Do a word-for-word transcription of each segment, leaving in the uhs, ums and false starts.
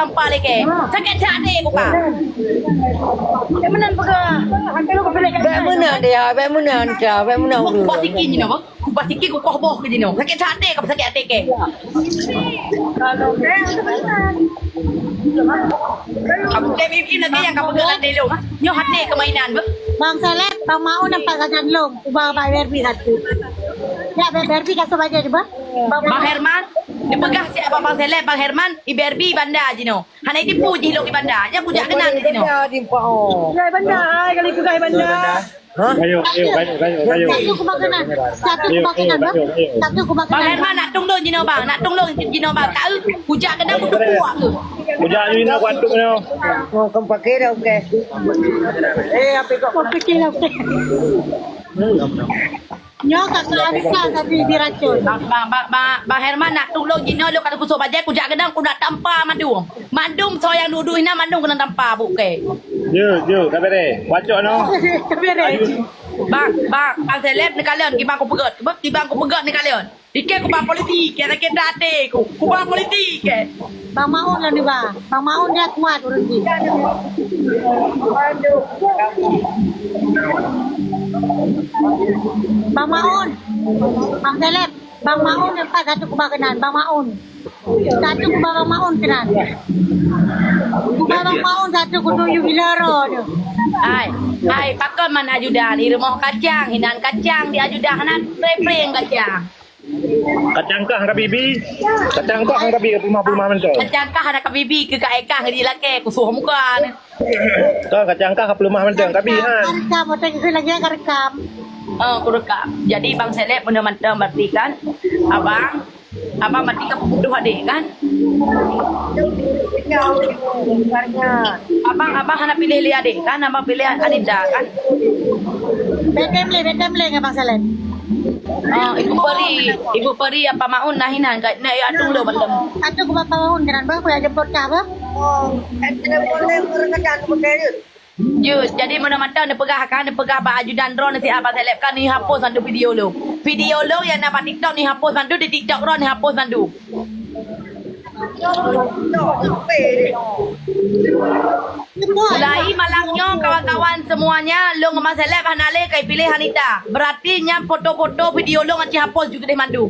Tampa lé kèe. Sakét that até ku ka. Bèk meunan peugah. Bèk meunan dia, bèk meunan dia, bèk meunan ureueng. Kukoh sikit jinoe, bah. Kukoh sikit, kukoh boh kèe jinoe. Sakét that até ka, sakét até kèe. Kamu T V P lagi nyang ka peugah lam dialog, ha? Nyoe até keu mainan, bah. Bang Seleb, Bang Maun nampak sajan lom. Ubah Bang Berbi satu. Ya, Bang Berbi kasih baca cuba. Bang Herman, dipeugah siat Bang Seleb, Bang Herman, i Berbi banda jinoe. Hana itipu jih lôn i banda. Nyan kujak keunan di sinoe. Banda di Pak, oh. Peugah banda, ai, kali peugah banda. Hah? Ayo, ayo, ayo, ayo, ayo. Satu kubah keunan. Satu kubah keunan, bah. Satu kubah keunan. Bang Herman nak tong lôn jinoe, bang. Nak tong lôn jinoe, bang. Ka eu, kujak keunan kuteupuak keuh. Kujak jinoe, kuantuk nyoe. Oh, kau pakai dah, okey. Eh, apa kau? Kau pakai dah, okey. Nyoe ka keu Alisa tadi diracun. Bang, bang, bang, bang, Bang Herman nak tulông jinoe lôn ka teupeusoe bajèe, kujak keudang, kunak tampa mandum. Mandum soe nyang duek-duek inan mandum keunong tampa buet kèe. Jeuet, jeuet, ka bereh. Wacok noh. Ka bereh. Bang, bang, Bang Seleb neukalon, kiban kupeugöt. Kiban kupeugöt neukalon. Ikèe kubang polisi, kèe sakét até ku. Kubang polisi, kèe. Bang Maun lah ni, Bang. Bang Maun dia kuat ureueng jih. Bang Maun. Bang Seleb. Bang Maun yang empat satu kubah keunan. Bang Maun. Satu kubah Bang Maun keunan. Kubah Bang Maun satu kutu yu gila ro tu. Hai, hai, pakon man ajudan? Di rumoh kacang, hinan kacang di ajudan, hana preng-preng kacang. Kacang kah ka bibi? Kacang kah ka bibi, peulumah-peulumah mantong. Kacang kah hana ka bibi, keu ka ekah di lakèe, kusoh muka ni. Kah kacang kah ka peulumah mantong, ka bi han. Rekam, otak itu lagi yang rekam. Oh, kurekam. Jadi Bang Seleb beuna mantong berarti kan? Abang, abang berarti ka peubudoh adek kan? Abang, abang hana piléh lé adek kan? Abang piléh Anita kan? Betem lé, betem lé ngon Bang Seleb. Ah, Ibu Peri, Ibu Peri apa Maun nah inan kat nak ya tulông betem. Atu ku bapa Maun keunan bah, ku ya jemput kah bah. Oh, kan boleh orang kan pakai je. Jeuet, jadi meunan mantong neupeugah kan, neupeugah bak ajudan droeneuh si Abang Seleb kan, neuhapus mandum video lôn. Video lôn nyang na bak TikTok neuhapus mandum, di TikTok droeneuh neuhapus mandum. Mulai malam nyoe kawan-kawan semuanya, lôn ngon Abang Seleb hana lé ka ipiléh Anita. Berarti nyan foto-foto video lôn aci hapus ju keudeh mandum.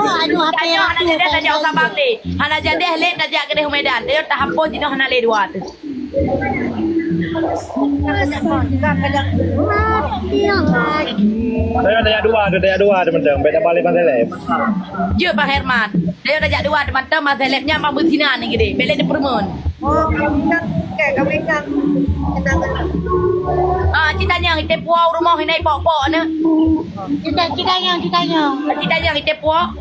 Oh, aduh, apa tanyoe hana jadi tajak u Sabang lé. Hana jadi lé tajak keudeh u Medan. Tanyoe tahapus jinoe hana lé dua tu. Saya tajak dua tu, tajak dua tu mantong. Beda balik Bang Seleb. Jeuet Bang Herman. Saya tajak dua tu mantong, Bang Seleb nyan Bang beuzina ni gede. Belek di perumun. Oh, kami ingat, kami ingat. Ah, cita nyang ite puau rumoh inai pok-pok ni. Cita, cita nyang, cita nyang. Cita nyang ite puau.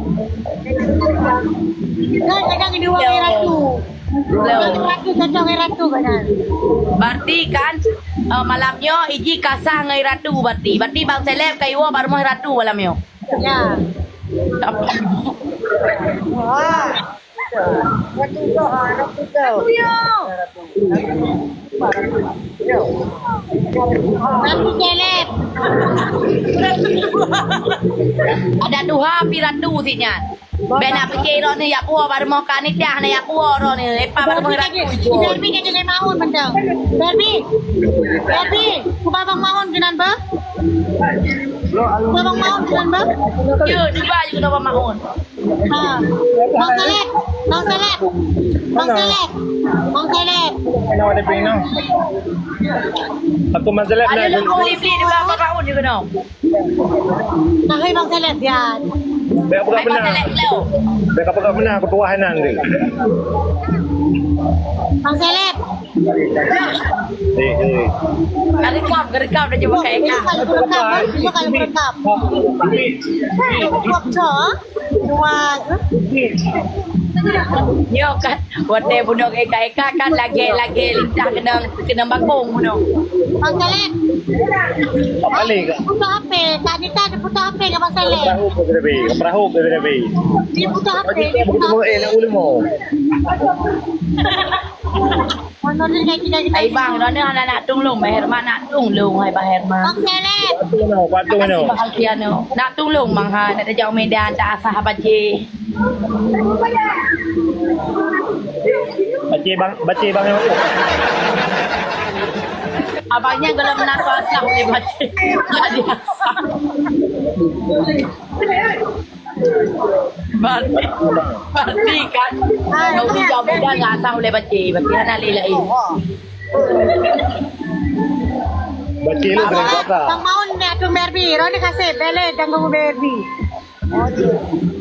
Kan kadang di wang ratu. Belum. Ratu cocok dengan ratu kan. Berarti kan, eh, malam nyoe iji kasah ngai ratu berarti. Berarti Bang Seleb kai woe bak rumoh ratu malam nyoe. Ya. Tapi wah. Ratu kau, ratu kau. Ratu yo. Ratu Seleb. Ada tuha pi ratu si nyan. Bèk na pike droeneuh jak puwoe bak rumoh Kanita, hana jak puwoe droeneuh. Lepas bak rumoh ratu. Berbi ka jadi maun mantong. Berbi. Berbi, ku babang maun keunan ba? Ku babang maun keunan ba? Yo, cuba ju keunoe babang maun. Ha. Bang Seleb, Bang Seleb. Bang Seleb. Bang Seleb. Kenapa ada pino? Aku Bang Seleb. Ada lah, aku boleh beli dua babang maun ju keunoe. Tahe Bang Seleb, ya. Bèk peugah beuna. Bèk peugah beuna, aku tuwah inan deh. Bang Seleb. Eh, eh. Ka rekam, ka rekam dah cuba kai ka. Cuba kai rekam, cuba kai rekam. Cuba cok. Dua. Nyoe kan, watèe bunoe eka-eka kan lagèe-lagèe lintah keunong, keunong bakong bunoe. Bang Saleh. Apa lé, Kak? Putus H P, Kak Dita ada putus H P ngon Bang Saleh. Perahu ke tetapi, perahu ke tetapi. Dia putus H P, dia putus H P. Eh, nak ulimo. Mana dia kaki dah kita. Ai bang, mana anak nak tolong, Bang Herman nak tolong, hai Bang Herman. Bang Saleh. Patu mana, patu mana. Makasih Bang Alfiano. Nak tolong, Bang, ha, nak tajak Medan, tak asah baje. Baca bang, baca bang yang baca. Abang nyan gohlom na asah-asah ulèe baca. Jadi asah. Berarti, berarti kan, kalau tiga bidang nggak asah ulèe baca, berarti hana lé laén. Baca lu dengan kuasa. Bang Maun ni atu Merbi, Roni kasih, bele dan guru Merbi.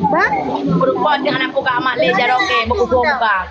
Bang? Berupa dengan aku ke amat lé jaroke, buku bongkar.